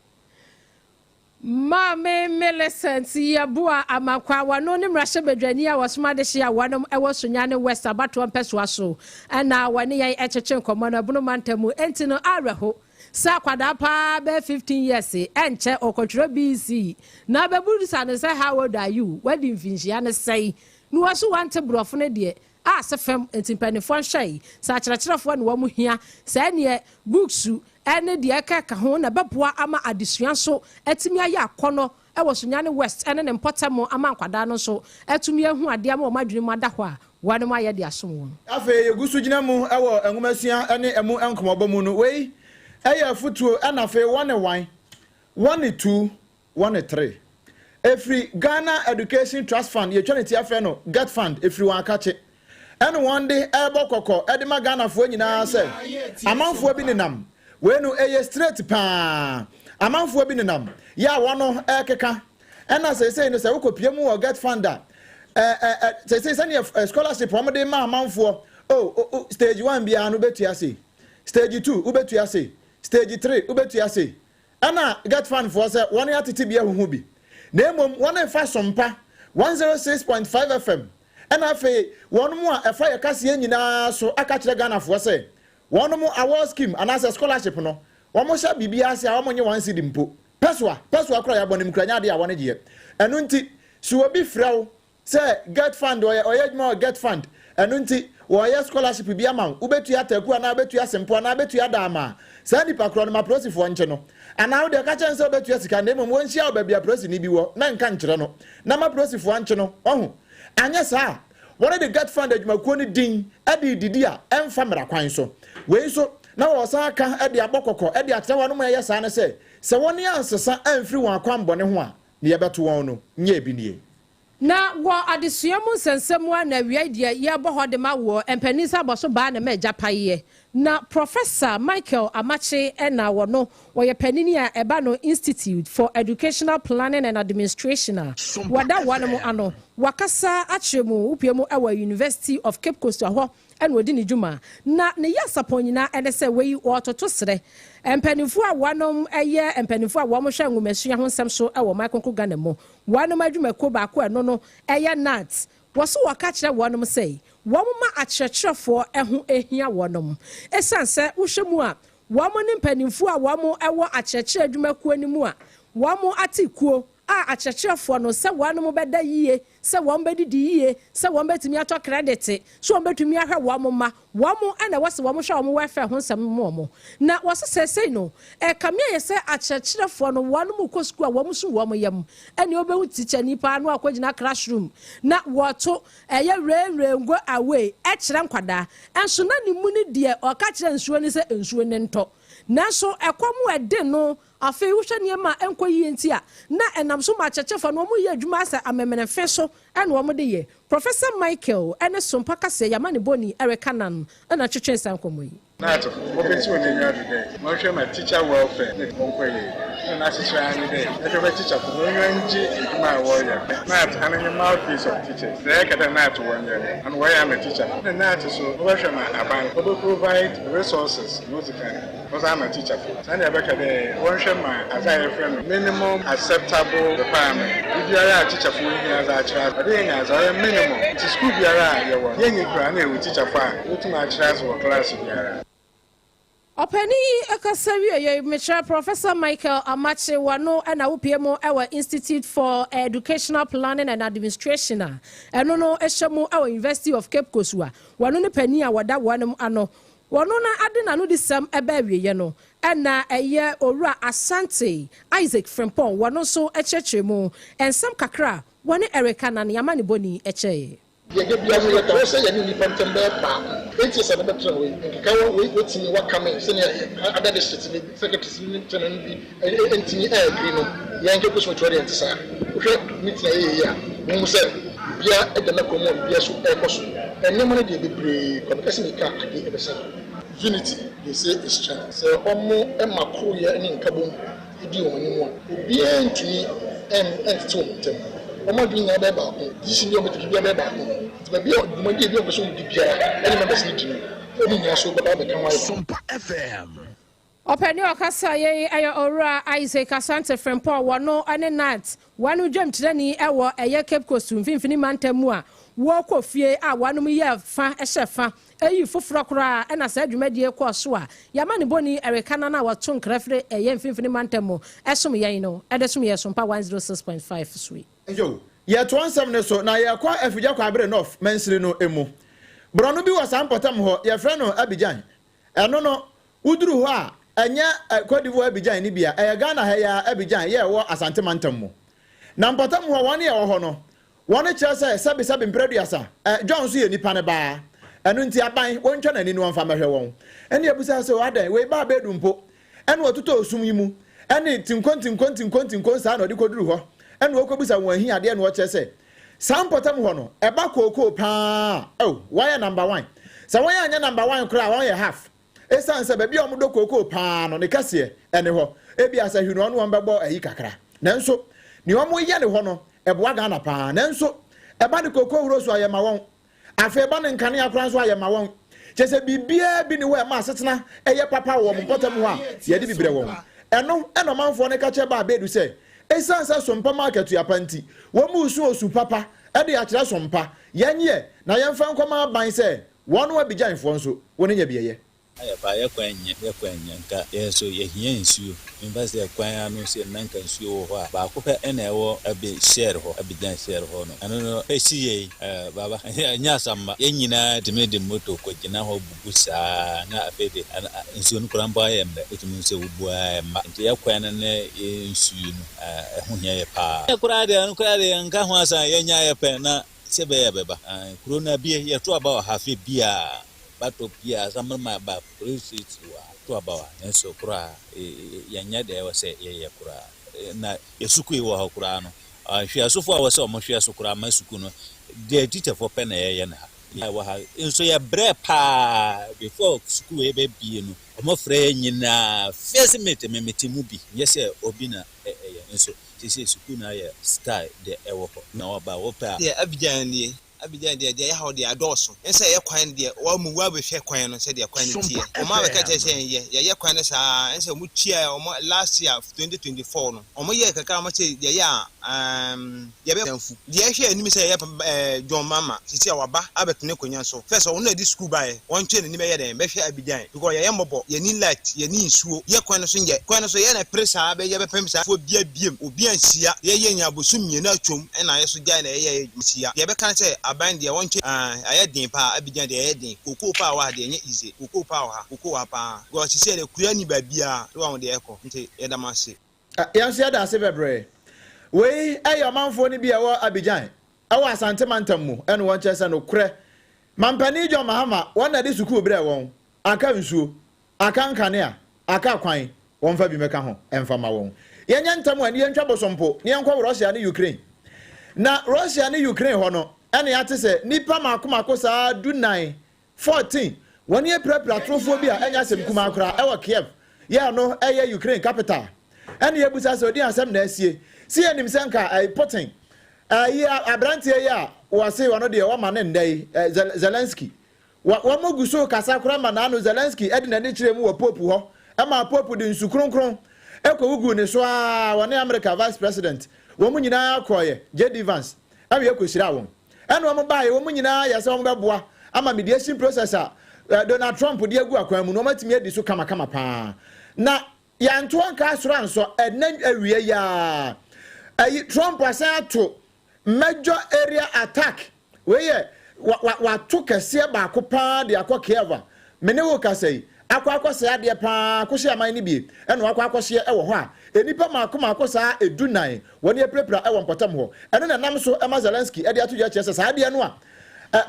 Maame Millicent Yeboah Amankwah, wɔno ne mmarahyɛbadwani a wɔsoma adehye a wɔnom wɔ Sunyani West abatoɔ mpɛsoa so na wɔne yɛn kyekye nkɔmmɔ no Ɛbono mantam mu. Enti no awerɛho sɛ akwadaa paa bɛyɛ 15 years ɛnkyɛ ɔkɔtwerɛ BECE na bɛbusa no sɛ how old are you, wadi mfinhyia no sɛn, na wɔso wɔnte borɔfo no deɛ a ase fam, enti mpaninfoɔ nhwɛe sɛ akyerɛkyerɛfoɔ na wɔn hia saa neɛ books ne deɛ ɛkeka ho na ɛbɛboa ama adesua nso atumi ayɛ akɔnnɔ wɔ Sunyani West ne ne mpɔtam ama nkwadaa no nso atumi ahu adeɛ ama wɔn adwene mu ada hɔ a wɔnom ayɛ de asom wɔn. Afei yɛgu so gyina mu wɔ nwomasua ne ɛmu nkɔmmɔbɔ mu no, wei yɛ afotuo ɛna afei wɔne wan, wɔne tu, wɔne tere. Ɛfiri Ghana Education Trust Fund, yɛtwa ne ti afrɛ no GETFund, ɛfiri wɔn akakye. Ɛne wɔn de ɛrebɔ kɔkɔ de ma Ghanafoɔ nyinaa sɛ amanfoɔ bi nenam, wei no ɛyɛ straight paa, amanfoɔ bi nenam yɛ a wɔn ɛrekeka. Ɛna seesei no sɛ wokɔpie mu wɔ GETFund a, ɛ ɛ ɛ seesei sɛdeɛ scholarship wɔn de ma amanfoɔ, oh, oh, oh, stage one biara no wobɛtua sei, stage two wobɛtua sei, stage three wobɛtua sei. Ɛna GetFund foɔ sɛ wɔn atete bi ahuhu bi, na mmom wɔn refa Sompa 106.5 FM ɛna afei wɔn mo a ɛfa yɛ kaseɛ nyinaa so aka kyerɛ Ghanafoɔ sɛ wɔn mo award scheme anaasɛ scholarship no wɔn hyɛ biribiara ase a wɔn nye one cedi mpo pɛsoa pɛsoa koraa yɛabɔ no mu kura nyɛ adeɛ a wɔn gyeɛ. Ɛno nti sɛ obi frɛ wo Sɛ GetFund, ɔyɛ ɔyɛ adwuma wɔ GetFund, ɛno nti wɔreyɛ scholarship bi ama wo, wobɛtua taku anaa wobɛtua sempo anaa wobɛtua daa ama saa nipa korɔ no ma polisifoɔ nkye no. Anaa wo deɛ ka kyerɛ no sɛ wobɛtua sika na mmom wɔnhyia wo baabi a polisini bi wɔ na nka nkyerɛ no na ma polisifoɔ ankye no. Wahu? Anyɛ saa a, wɔde GetFund adwumakuo no din de redidi a ɛmfa mmara kwan so. Wei nso, na wɔresan aka de abɔ kɔkɔ de akyerɛ wɔnom a ɛyɛ saa no sɛ, sɛ wɔn ansesa amfiri wɔn akwammɔne ho a, nea ɛbɛto wɔn no nyɛ bi nie. Na wɔ adesua mu nsɛnsɛm mu ara na awiei deɛ yɛrebɔ hɔ de ma woɔ, mpanin nsa abɔ so baa na ma agya paeɛ. Na Professor Michael Amakye na wɔno wɔyɛ panini a ɛba no Institute for Educational Planning and Administration a wɔda wɔnom ano. Wakasa akyerɛ mu wopue mu wɔ University of Cape Coast hɔ na ɔdi ne dwuma. Na ne yasapɔn nyinaa ne sɛ wei wɔretoto serɛ mpanimfoɔ a wɔnom yɛ mpanimfoɔ a wɔhwɛ nwomasua ho nsɛm so wɔ ɔman kronkron Ghana mu. Wɔnom adwumakuo baako a ɛno no yɛ NAT. Wɔso wɔka kyerɛ wɔnom sɛ wɔn ma akyerɛkyerɛfoɔ ho hia wɔnom. Ɛsiane sɛ wohwɛ mu a wɔn ne mpanimfoɔ a wɔn wɔ akyerɛkyerɛ adwumakuo no mu a wɔn ate kuo a akyerɛkyerɛfoɔ no sɛ wɔnom bɛda yie, sɛ wɔn bɛdidi yie, sɛ wɔn bɛtumi atɔ krɛdete, sɛ wɔn bɛtumi ahwɛ wɔn mma, wɔn na ɛwɔ sɛ wɔn hwɛ wɔn wɛlfɛɛ ho nsɛm ma wɔn. Na wɔse seesei no, ɛkame ayɛ sɛ akyerɛkyerɛfoɔ no wɔnom kɔ sukuu a wɔn su wɔn yam, ɛnneɛ wobɛhu tikyani paa na wakɔgyina classroom na wɔto ɛyɛ rain rain go away kyerɛ nkwadaa, nso na ne mu no deɛ ɔka kyerɛ nsuo no sɛ nsuo no ntɔ. Nanso ɛkɔm a ɛde no Afei wohwɛ nneɛma a ɛnkɔ yiye nti a na ɛnam so ma akyerɛkyerɛfo no wɔyɛ adwuma asɛ amemenemfe so na wɔde yɛ. Professor Michael ne Sompa ka sɛ Y'amanebɔni Eric Annan na twetwee saa nkɔmmɔ yi. N'atofo, wobesi hɔn enyiwa do dɛ wɔnhwɛ ma teacher welfare ne ɔnkɔ yie. Nna n'asekyerɛ ara nye dɛ yɛhwɛ ma teacherfo hɔn enyiwa ngye edwuma a wɔreyɛ no. Nat, ano nye mouthpiece of teachers. Dza yɛka dɛ Nat wɔnyɛ no, ano wɔyɛ ama teacherfo. Nna Nat so wɔbɛhwɛ ma aban wɔbɛ provide resources ma odzi kan. Wɔdze ama teacherfo. Sɛnea yɛbɛka dɛ wɔnhwɛ ma adze a yɛfrɛ no minimum acceptable requirement, biribiara a teacherfo hia dze akyerɛ adze, ɔwɔ dɛ yenya adze a ɔyɛ minimum. Ntsi skuul biara a yɛwɔ no, yennyi koraa na yɛwɔ teacherfo a wobotum akyerɛ adze wɔ class biara. Ɔpanin yi kasa wieɛ yi, mekyerɛ Professor Michael Amakye, wɔno na wopue mu wɔ Institute for Educational Planning and Administration a ɛno no hyɛ mu wɔ University of Cape Coast a wɔno ne panin a wɔda wɔnom ano. Ɔno na ade n'anodisɛm ba awieɛ no na ɛyɛ Owura Asante Isaac Frimpong wɔno nso kyerɛkyerɛ mu nsɛm kakra a wɔne Eric Anane amanebɔni kyɛeɛ. Deɛ da biara no yɛkyerɛ sɛ yɛne nnipa ntam bɛyɛ baako. Enti sɛ mebɛtena hɔ yi, nkekawa wei wɔtumi wɔaka me sɛnea other districts no secretaries no ne chairman no bi ntumi agree no, yɛn Cape Coast Metro deɛ ɛnte saa. Wohwɛ meeting a yɛyɛ yi a, wohu sɛ biribiara da n'akwan mu a biribiara nso rekɔ so. Nneɛma no deɛ bebree kɔ meka sɛ meka a adeɛ bɛsa. Unity they say is strength. Sɛ wɔma koroyɛ ne nkabom di wɔn anim a, obiara ntumi ntete wɔn ntam. Wɔn adwene nyinaa bɛyɛ baako, decision biara a wɔbɛtake biara bɛyɛ baako. Nti baabi a dwumadie bi a wɔpɛ sɛ wɔdi biara ne members no di no, wɔn nyinaa nso bɛba abɛka ho ayɛ baako. Ɔpanin a ɔkasa yei yɛ Owura Isaac Asante Frimpong, wɔno ne Nat wɔnom dwamtirani wɔ ɛyɛ Cape Coast mfimfini mantam mu a wɔkɔ fie a wɔnom yɛ fa hyɛ fa eyi foforɔ koraa ɛna saa dwumadie kɔɔ so a y'amanebɔni Eric Annan a wɔto nkra firi ɛyɛ mfimfini mantam mu ɛsom yɛn no ɛde som yɛn Sompa 106.5 so yi. Yo, yɛtoa nsɛm no so na yɛkɔ Afigya Kwaabere North mansini no mu. Borɔno bi wɔ saa mpɔtam hɔ, yɛfrɛ no Abidjan. Ɛno no, woduru hɔ a, ɛnyɛ Cote d'Ivoire Abidjan no bi a, ɛyɛ Ghana ha yi ara Abidjan yɛ ɛwɔ Asante mantam mu. Na mpɔtam hɔ, wɔn a ɛwɔ hɔ no, wɔn kyerɛ sɛ sɛbesɛbe mprɛ aduasa, ɛ, John nso yɛ nipa no ba. Ɛno nti aban, wɔntwa n'ani na wɔmfa mmɛhwɛ wɔn. Ɛnna yɛbisaa sɛ, O adɛn, wei ba abɛɛdu mpo? Ɛnna ɔtotɔɔ sum yi mu, ɛne tinkontinkontinkontinkon saa na ɔde kɔduru hɔ. Ɛna wɔkɔbisa wɔn ahiadeɛ na wɔkyerɛ sɛ saa mpɔtam hɔ no ɛba kookoo paa a, oh, wɔayɛ number one. Sɛ wɔn anyɛ number one koraa a, wɔyɛ half. Esiane sɛ baabi a wɔdɔ kookoo paa no ne kɛseɛ ne hɔ, ebia sɛ hwene ɔne wɔn bɛbɔ ayi kakra. Nanso nea wɔyɛ ne hɔ no, ɛboa Ghana paa. Nanso ɛba ne kookoo wuro so a, yɛma wɔn. Afei ɛba ne nkanea koraa nso a, yɛma wɔn. Kyerɛ sɛ biribiara bi nni hɔ a ɛma asetena yɛ papa wɔ wɔn mpɔtam hɔ a yɛde bi brɛ wɔn. Ɛno na ɔmanfoɔ no ka kyerɛ Baa Bedu sɛ, esiane sɛ sompa ma akatua pa nti, wɔresu osu papa de akyerɛ sompa. Yɛnyɛ na yɛmfa nkɔma aban sɛ Wɔn Abidjanfoɔ nso, wɔn anya bi ɛyɛ. Ayɛ paa yɛ kwan nyɛ yɛ kwan nyɛ nka yɛn nso yɛ hia nsuo menfa sɛ kwan ano sɛ na nka nsuo wɔ hɔ a baako pɛ na ɛwɔ ɛbe share hɔ Abidjan share hɔ nom ɛno no ɛsi yei ɛɛ baba ɛnyɛ asamba yɛn nyinaa tumi de moto kɔ gyina hɔ bubu saa na afei de nsuo no koraa mpo ayɛ mmerɛ wotumi hu sɛ wobu ara ɛmma nti yɛ kwan no ne yɛ nsuo no ɛɛ ɛho hia yɛ paa. Yɛ koraa deɛ ɛno koraa deɛ yɛnka ho asɛm yɛnya yɛ pɛ na Sɛ ɛbɛyɛ a ɛbɛba. Ae, kuro no abie, yɛto aba wɔ ha afe biara, batɔ biara, Asamblema ba, police wɔ ha, to aba wɔ ha, nanso koraa yɛnyɛ deɛ ɛwɔ sɛ yɛyɛ koraa. Na yɛ sukuu yi wɔ hɔ koraa no, nhwɛsofoɔ a ɛwɔ sɛ wɔhwɛ so koraa ma sukuu no, deɛ tikyafoɔ pɛ na yɛyɛ no ha. Wɔ ha nso yɛbrɛ paa, before sukuu yi bɛbie no, wɔfrɛ yɛn nyinaa, first mate, me mete mu bi, nyɛ sɛ obi na ɛyɛ, nso Seesei sukuu no ayɛ style deɛ ɛwɔ hɔ na waba a wopɛ a. Deɛ Abidjan nie, Abidjan deɛ deɛ ɛhaw deɛ adɔɔso. Ɛne sɛ yɛ kwan no deɛ wɔn mu wɔabɛhwɛ kwan no sɛdeɛ kwan no teɛ. Wɔn abɛka kyerɛ sɛ yɛn yɛ yɛyɛ kwan no saa ɛne sɛ wɔn tua wɔn last year 2024 no wɔn yɛɛ kakra wɔn sɛ yɛyɛ a ɛɛm yɛbɛ danfu. Deɛ ɛhwɛ anim sɛ yɛyɛ ɛɛ John Mahama sisi a waba abɛtena akonnwa so first ɔno na ɛde sukuu baeɛ wɔn twɛn n'anim ɛyɛ dɛn bɛhwɛ Abidjan because yɛyɛ mmɔbɔ yɛnni light yɛnni nsuo yɛ kwan no so nyɛ kwan no so yɛ na pere saa bɛyɛ bɛpem saa foɔ bia biem obi anhyia yɛ yɛ nya bosom mmienu atwom ɛna yɛ so gyae na yɛyɛ yɛ adwuma hyia deɛ ɛbɛka ne sɛ aban deɛ wɔn twɛn aah ayɛ den paa Abidjan deɛ ɛyɛ den kokoo paa wɔ ha deɛ ɛnyɛ easy kokoo paa wɔ ha kokoo wɔ ha paa because sisiɛ deɛ kura ni baabiara so wahu deɛ ɛkɔ nti yɛda mo ase. Yɛn nso yɛda ase bebree. Wei yɛ ɔmanfoɔ no bi a ɛwɔ Abidjan wɔ Asante mantam mu ɛna wɔn kyerɛ sɛ nokorɛ Mampanin John Mahama wɔn na de sukuu brɛɛ wɔn, aka nsuo, aka nkanea, aka kwan, wɔmfa bi mmɛka ho mfa mma wɔn. Yɛnyɛ ntɛm a ne yɛntwa bosompo na yɛnkɔ Russia ne Ukraine. Na Russia ne Ukraine hɔ no ɛna yɛate sɛ nnipa mako mako saa dunan 14, Wɔne apirapira atorofoɔ bi a ɛnyɛ asɛm kumaa koraa wɔ Kiev, yɛ a ɛno yɛ Ukraine capital. Ɛna yɛbisa sɛ ɔdeɛn asɛm na asie? Se yɛnim sɛ nka ɛyi Putin, ɛyi aberanteɛ yi a wɔse ɔno deɛ wɔma ne nnɛ yi, Zelensky, wɔn gu so kasa koraa ma n'ano Zelensky de n'ani kyerɛ mu wɔ Pope hɔ, ɛma Pope de nsu kronkron kɔguguu ne so ara, wɔne America Vice President, wɔn nyinaa kɔeɛ, JD Vance, ɛna yɛkɔhyiraa wɔn. Ɛna wɔn baeɛ, wɔn nyinaa yɛ sɛ wɔn bɛboa ama mediation process a Donald Trump de agu akwan mu no, wɔn atumi adi so kamakama paa. Na yɛanto anka asoro ansɔ, ɛnɛ awia yi ara, ayi Trump asan ato major area attack. Wei yɛ wa wa wato kɛseɛ baako paa de akɔ Kiev a me ne wo kasa yi, akɔ akɔsɛe adeɛ paa, akɔhyɛ aman no bie, ɛna wakɔ akɔhyeɛ wɔ hɔ a nnipa mmaako mmaako saa edunan wɔn apirapira wɔ mpɔtam hɔ. Ɛno na ɛnam so ma Zelensky de ato dwa kyerɛ sɛ saa adeɛ no a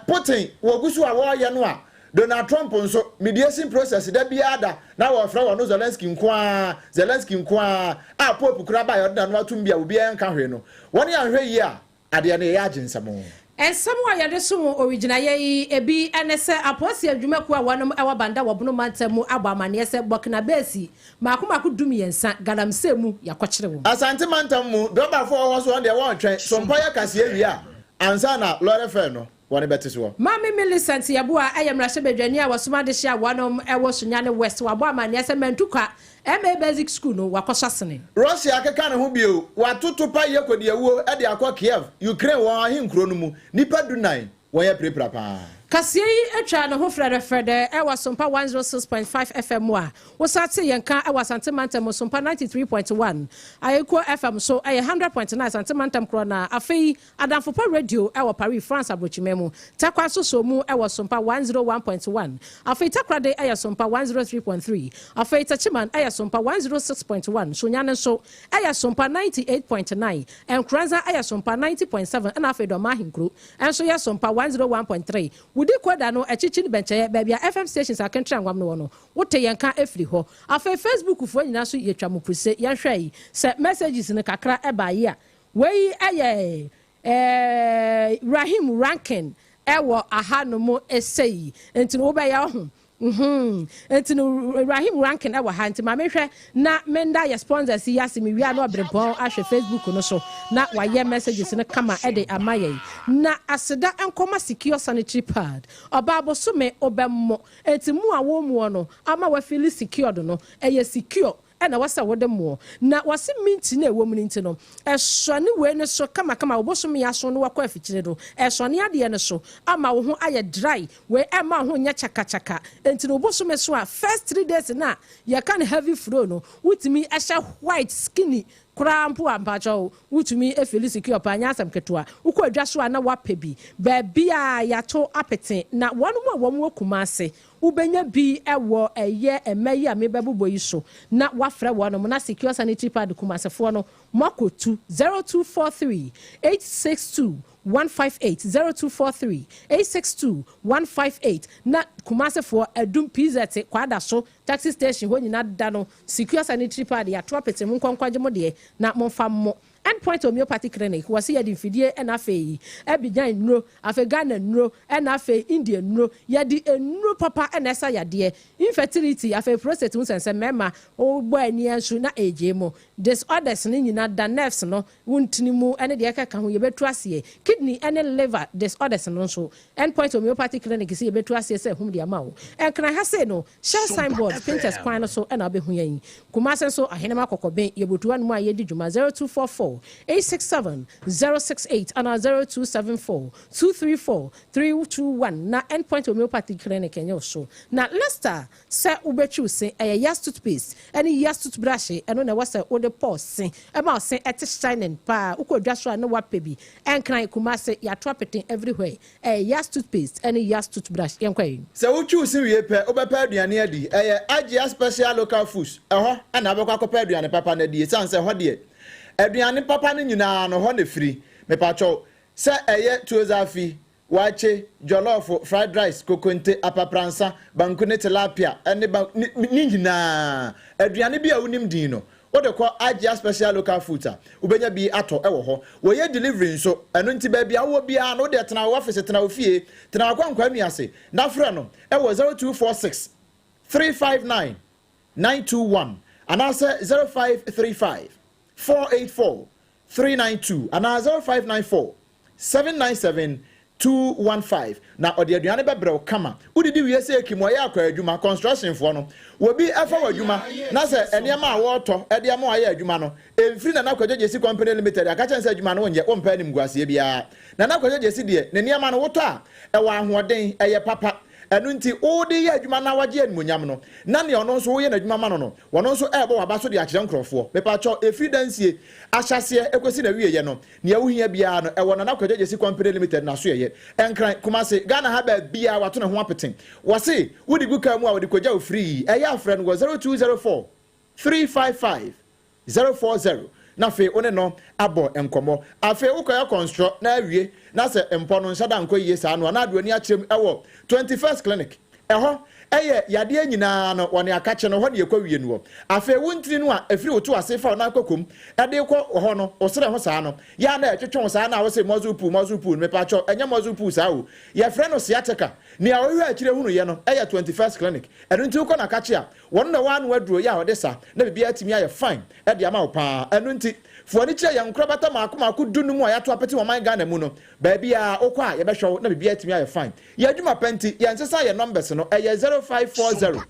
Putin wɔgu so a wɔreyɛ no a Donald Trump nso mediation process da biara da na wɔrefrɛ wɔn no Zelensky nko ara, Zelensky nko ara a Pope koraa baeɛ a ɔde n'ano atom bi a obiara nka hwee no wɔn anhwɛ yie a Adeɛ no yɛyɛ agye nsɛm. Nsɛm a yɛde som owigyinaeɛ yi, ebi ne sɛ apolisi adwumakuo a wɔnom wɔ Banda wɔ Bono mantam mu abɔ amaneɛ sɛ Burkinabesi mmaako mmaako dumiɛnsa galamsey mu yɛakɔkyere wɔn. Asante mantam mu drɔbafoɔ a wɔwɔ hɔ so wɔn deɛ wɔretwɛn so mpa yɛ kaseɛ wie a ansa na lɔre fɛɛ no wɔne bɛte soɔ. Maame Millicent Yeboah yɛ mmarahyɛbadwani a wɔsom adehye a wɔnom wɔ Sunyani West. Wabɔ amaneɛ sɛ Mantukwa MA Basic School no wakɔsɔ asene. Russia akeka ne ho bio, wɔatoto paeɛ kɔdiawuo de akɔ Kiev, Ukraine wɔn ahenkuro no mu, nnipa dunan wɔn apirapira paa. Kaseɛ yi twaa ne ho frɛdɛfrɛdɛ wɔ Asompa 106.5 FM mu a wosan tee yɛn nka wɔ Asante Mantam mu Sompa 93.1, Ayekuo FM so yɛ 100.9 Asante Mantam korɔ no ara. Afei Adamfo Pa Radio wɔ Paris, France abrokyiman mu. Tarkwa nso soo mu wɔ Sompa 101.1. Afei Takoradi yɛ Sompa 103.3. Afei Techiman yɛ Sompa 106.1. Sunyani nso yɛ Sompa 98.9. Nkoranza yɛ Sompa 90.7 ɛna afei Dormaa Ahenkuro nso yɛ Sompa 101.3. Wodi Koda no akyikyi ne bɛnkyɛeɛ baabi a FM stations akentre anwam no wɔ no, wote yɛn nka firi hɔ. Afei Facebook foɔ nyinaa nso yɛtwa mo prise. Yɛnhwɛ yi sɛ messages no kakra baeɛ a. Wei yɛ eh, Rahim Rankin ɛwɔ ahanom sei. Nti no wobɛyɛ ɔho. Nti no Rahim Rankin ɛwɔ ha nti ma mehwɛ na menda yɛ sponsors yi ase mewia na ɔbrempɔn ahwɛ Facebook no so na wayɛ messages no kama ɛde ama yɛn. Na aseda nkɔma Secure Sanitary Pad. Ɔbaa bosome wobɛmmɔ. Nti mu a wɔmmuɔ no ama wafeel secured no, ɛyɛ secure ɛna wɔsɛ wode mmoɔ na wɔse mint no ɛwɔ mu no nti no ɛsɔne wei no so kamakama. Wobosome aso no wakɔ afikyire no, ɛsɔne adeɛ no so ama wo ho ayɛ dry. Wei ɛma wo ho nyɛ kyakakyaka. Nti no wobosome so a, first 3 days na yɛka no heavy flow no, wotumi ɛhyɛ white skinny koraa mpo a, mpakyɛw, wotumi efeel secure paa. Nyɛ asɛm ketewa. Wokɔ adwa so a na wapɛ bi baabi a yɛato apete na wɔn mu a wɔn wɔ Kumase, wobɛnya bi ɛwɔ ɛyɛ ɛmɛ yi a mebɛbobɔ yi so na wafrɛ wɔn na Secure Sanitary Pad Kumasefoɔ no moakɔtu 0243 862 158, 0243 862 158. Na Kumasefoɔ, Adum PZ Kwada so taxi station hɔ nyinaa da no Secure Sanitary Pad yɛato apete mu nkɔnkɔgye mo deɛ na momfa mmɔ. Endpoint Homeopathy Clinic, wɔsi yɛde mfidie ɛna afei Abidjan nnuro, afei Ghana nnuro, ɛna afei India nnuro. Yɛde nnuro papa ɛna ɛsa yadeɛ, infertility, afei prostate ho nsɛnsɛm, mmarima wɔbɔ ani nso na ɛgye mu disorders ne nyinaa da, nerves no wontini mu ɛne deɛ ɛkeka ho, yɛbɛtu aseɛ. Kidney ɛne liver disorders no nso, Endpoint Homeopathy Clinic sɛ yɛbɛtu aseɛ sɛ ɛhom de ama wo. Ɛnkran ha sei no, Shell signboard, Spintex kwan no so ɛna wobɛhu yɛn. Kumase nso, Ahenema Kɔkɔben, yɛbɔtu anom a yɛdi dwuma 0244 867 068 anaa 0274 234 321. Na Endpoint Homeopathy Clinic ɛnyɛ wo so. Na Lester sɛ wobɛtwiw se, ɛyɛ Yas toothpaste ɛne Yas toothbrush. Ɛno na ɛwɔ sɛ wode pɔɔ se ɛma wo se ɛte shining paa. Wokɔ dwa so a ne wapɛ bi. Ɛnkran, Kumase, yɛato apeten everywhere. Ɛyɛ Yas toothpaste ɛne Yas toothbrush. Yɛnkɔ yi. Sɛ wotwiw se wie pɛ, wobɛpɛ aduane adi. Ɛyɛ Agyea Special Local Foods, ɛhɔ ɛna wobɛkɔ akɔpɛ aduane papa no adi, ɛsiane sɛ ɛhɔ deɛ aduane papa no nyinaa no hɔ na firi. Mepatwɛw, sɛ ɛyɛ tuo zaafi, waakye, jollof, fried rice, kokonte, apapransa, banku ne tilapia ɛne ba ne ne nyinaa, aduane bi a wonim din no, wode kɔ Agyea Special Local Foods a, wobɛnya bi atɔ ɛwɔ hɔ. Wɔyɛ delivery nso. Ɛno nti baabi a wowɔ biara no, wode tena wo office, tena wo fie, tena wakwankwa nnuase na frɛ no ɛwɔ 0246 359 921 anaasɛ 0535 484 392 anaa 0594 797 215 na ɔde aduane bɛbrɛ wo kama. Wodidi wie sɛ ekim ɔyɛ akɔ adwuma. Construction foɔ no, wɔbi ɛfa wɔ adwuma na sɛ nneɛma a wɔretɔ ɛde ama ayɛ adwuma no ɛmfiri Nana Kwadwo Gyesi Company Limited aka kyɛn sɛ adwuma no wonyɛ, wompɛ animguaseɛ biara. Nana Kwadwo Gyesi deɛ, ne nneɛma no wotɔ a, ɛwɔ ahoɔden, ɛyɛ papa. Ɛno nti wode yɛ adwuma na wagye animonyam no na nea ɔno nso woyɛ n'adwuma ma no, wɔno nso ɛrebɔ waba so de akyerɛ nkurɔfoɔ. Mepakyɛw, ɛfiri dansie ahyɛseɛ ɛkɔsi na wieyɛ no, nea wohia biara no ɛwɔ Nana Kwadwo Gyesi Company Limited n'aso. Yɛyɛ Ɛnkran, Kumase, Ghana ha baabiara wato ne ho apeten. Wɔse wode gu kaa mu a, wɔde kɔgya wo firii. Ɛyɛ afrɛ no wɔ 0204 355 040 na afei wo ne no abɔ nkɔmmɔ. Afei wokɔyɛ construction na awie na sɛ mpɔ no nhyɛ da nkɔ yie saa no a, na ade w'ani akyerɛ mu ɛwɔ 21st Clinic. Ɛhɔ ɛyɛ yadeɛ nyinaa no wɔne akakye no hɔ ne yɛkɔ wie no wɔ. Afei wo ntini no a ɛfiri wo to ase fa wo nan kɔkɔm ɛde kɔ hɔ no, wo serɛ ho saa no yɛa na ɛtwetwe wo saa na wo se muscle pull, muscle pull no, mepakyɛw, ɛnyɛ muscle pull saa o. Yɛfrɛ no sciatica. Nea ɔhwehwɛ akyire hunu yɛ no ɛyɛ 21st Clinic. Ɛno nti wokɔ n'akakye a, wɔn na wɔano aduro yɛ a ɔde sa na biribiara atumi ayɛ fine ɛde ama wo paa. Ɛno nti fo ani kyerɛ yɛn nkorabata maako maako 15 a yɛato apete wɔn man Ghana mu no. Baabi a wokɔ a, yɛbɛhwɛ wo na biribiara atumi ayɛ fine. Yɛ adwuma pɛ nti yɛnsesa yɛn numbers no. Ɛyɛ 0540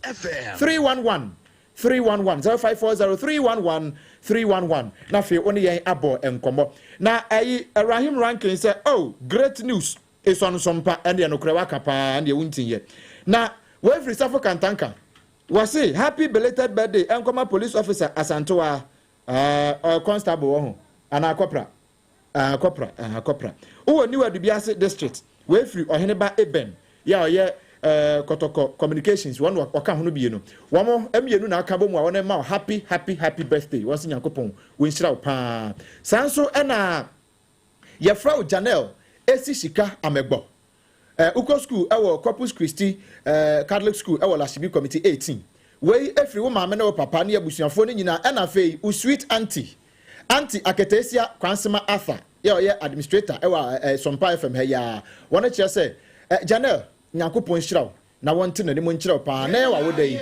311 311, 0540 311 311 na afei wo ne yɛn abɔ nkɔmmɔ. Na ɛyi Rahim Rankin sɛ, "Oh, great news esɔnsɔmpa." Ɛne ɛnokorɛ waka paa, ɛne ɛwo na wɔafiri Safo Kantanka. Wɔse happy belated birthday ɛnkɔma Police Officer Asantewa, ɛɛ constable wɔ ho anaa corporal, corporal, corporal wowɔ New Adubiase District. Wɔafiri Ɔheneba Eben yɛ a ɔyɛ Kɔtɔkɔ Communications, wɔn ɔka ho no bie no, wɔn mmienu na aka bɔ mu a wɔn ma happy, happy, happy birthday. Wɔn si Nyankopɔn wɔnhyira wo paa. Saa nso ɛna yɛfrɛ wo Janel Esi Sika Amɛgbɔ, wokɔ school ɛwɔ Corpus Christi Catholic School ɛwɔ Lashibi Committee 18. Wei efiri wo maame ne wo papa ne abusuafoɔ no nyinaa, ɛna afei wo sweet auntie. Aunty Aketesia Kwansema Arthur yɛ ɔyɛ administrator ɛwɔ Sompa FM ha yi ara. Wɔn kyerɛ sɛ, Janelle, Nyankopɔn nhyira wo na wɔnte n'anim nkyerɛ wo paa na ɛyɛ w'awoda yi.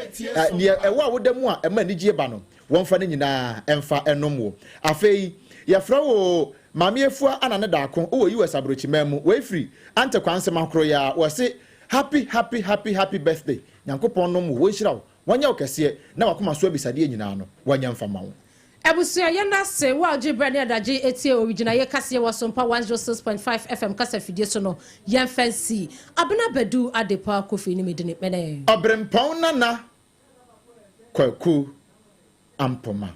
Neɛ ɛwɔ awoda mu a ɛma anigyeɛ ba no, wɔmfa ne nyinaa mfa nnom wo. Afei, yɛfrɛ wo Maame Afua Anane Daako wɔ US aborɔkyiman mu. Wei firi Aunty Kwansema koro yi ara. Wɔse, Happy, happy, happy, happy birthday. Nyankopɔn nnom wo, wɔnhyira wo, wɔnyɛ wo kɛseɛ na w'akoma so abisadeɛ nyinaa no, wɔnyɛ mfa mma wo. Abusua, yɛnda ase wo a wogye berɛ ne adagye tie Owigyinaeɛ kaseɛ wɔ Sompa 106.5 FM kasa fidie so no. Yɛmfa nsi. Abena Badu Adepoah Kofi ne me dini mene. Ɔberempɔn Nana Kwaku Ampoma.